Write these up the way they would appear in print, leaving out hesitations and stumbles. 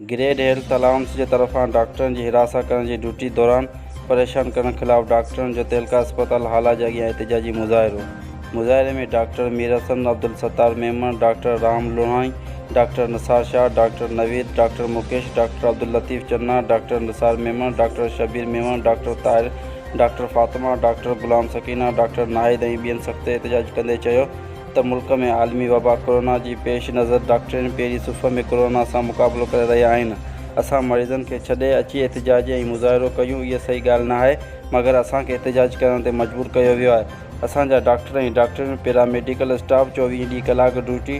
Grade health allowance جي طرفان ڊاڪٽرن جي هراسان ڪرڻ جي ڊيوٽي دوران پريشان ڪرڻ خلاف ڊاڪٽرن جو تعلقه اسپتال هالا جي اڳيان احتجاجي مظاهرو مظاهري ۾ doctor Mir Hassan Abdul Sattar Memon, doctor Ram Lohani, doctor Nisar Shah, doctor Naveed, doctor Mukesh, doctor Abdul Latif Channa, doctor Nisar Memon, doctor Shabbir Memon, doctor Tahir, doctor Fatima, doctor Ghulam Sakina, doctor Nahid ۽ ٻين سخت احتجاج ڪندي چيو ته ملڪ ۾ عالمي وبا corona جي پيش نظر ڊاڪٽرن پهرين صف ۾ ڪورونا سان مقابلو ڪري رهيا آهن، اسان مريضن کي ڇڏي اچي احتجاج ۽ مظاهرو ڪيون اهي صحيح ڳالهه ناهي مگر اسان کي احتجاج ڪرڻ تي مجبور ڪيو ويو آهي، اسان جا ڊاڪٽر ۽ ڊاڪٽريون پيرا ميڊيڪل اسٽاف 24 ڏينهن ڪلاڪ ڊيوٽي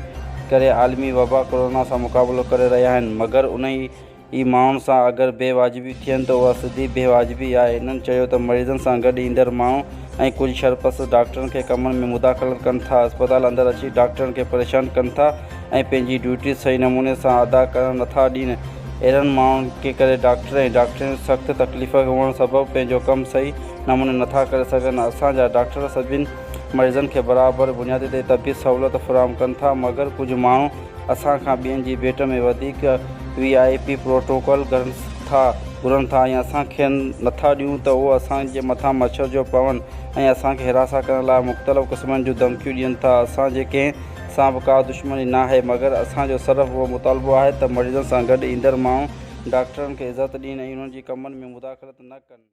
ڪري عالمي وبا ڪورونا سان مقابلو ڪري رهيا آهن مگر انهي ئي ماڻهن سان اگر بي واجبي ٿين ته اها سڌي بي واجبي آهي. هنن چيو ته مريضن سان گڏ ايندڙ ماڻهو ۽ ڪجهه شرپسند ڊاڪٽرن کي ڪمن ۾ مداخلت ڪن ٿا، اسپتال اندر اچي ڊاڪٽرن کي پريشان ڪن ٿا ۽ پنهنجي ڊيوٽي صحيح نموني سان ادا ڪرڻ نٿا ڏين، اهڙن ماڻهن کي ڪري ڊاڪٽر ۽ ڊاڪٽريون سخت تڪليف هئڻ سبب پنهنجو ڪم صحيح نموني نٿا ڪري سگهن، اسان جا ڊاڪٽر سڀني مريضن کي برابر بنياد تي طبي سهولت فراهم ڪن ٿا مگر ڪجهه ماڻهو اسان کان ٻين جي ڀيٽ ۾ وڌيڪ وي آء پي پروٽوڪول گهرن ٿا ۽ اسان کين نٿا ڏيون ته اهو اسان جي مٿان مڇرجيو پون ۽ اسان کي هراسان ڪرڻ لاء مختلف قسمن جون ڌمڪيون ڏين ٿا. اسان جي ڪنهن سان به ڪا دشمني ناهي مگر اسان جو صرف اهو مطالبو آهي ته مريضن سان گڏ ايندڙ ماڻهو ڊاڪٽرن کي عزت ڏين ۽ انهن جي ڪمن ۾ مداخلت نه ڪن.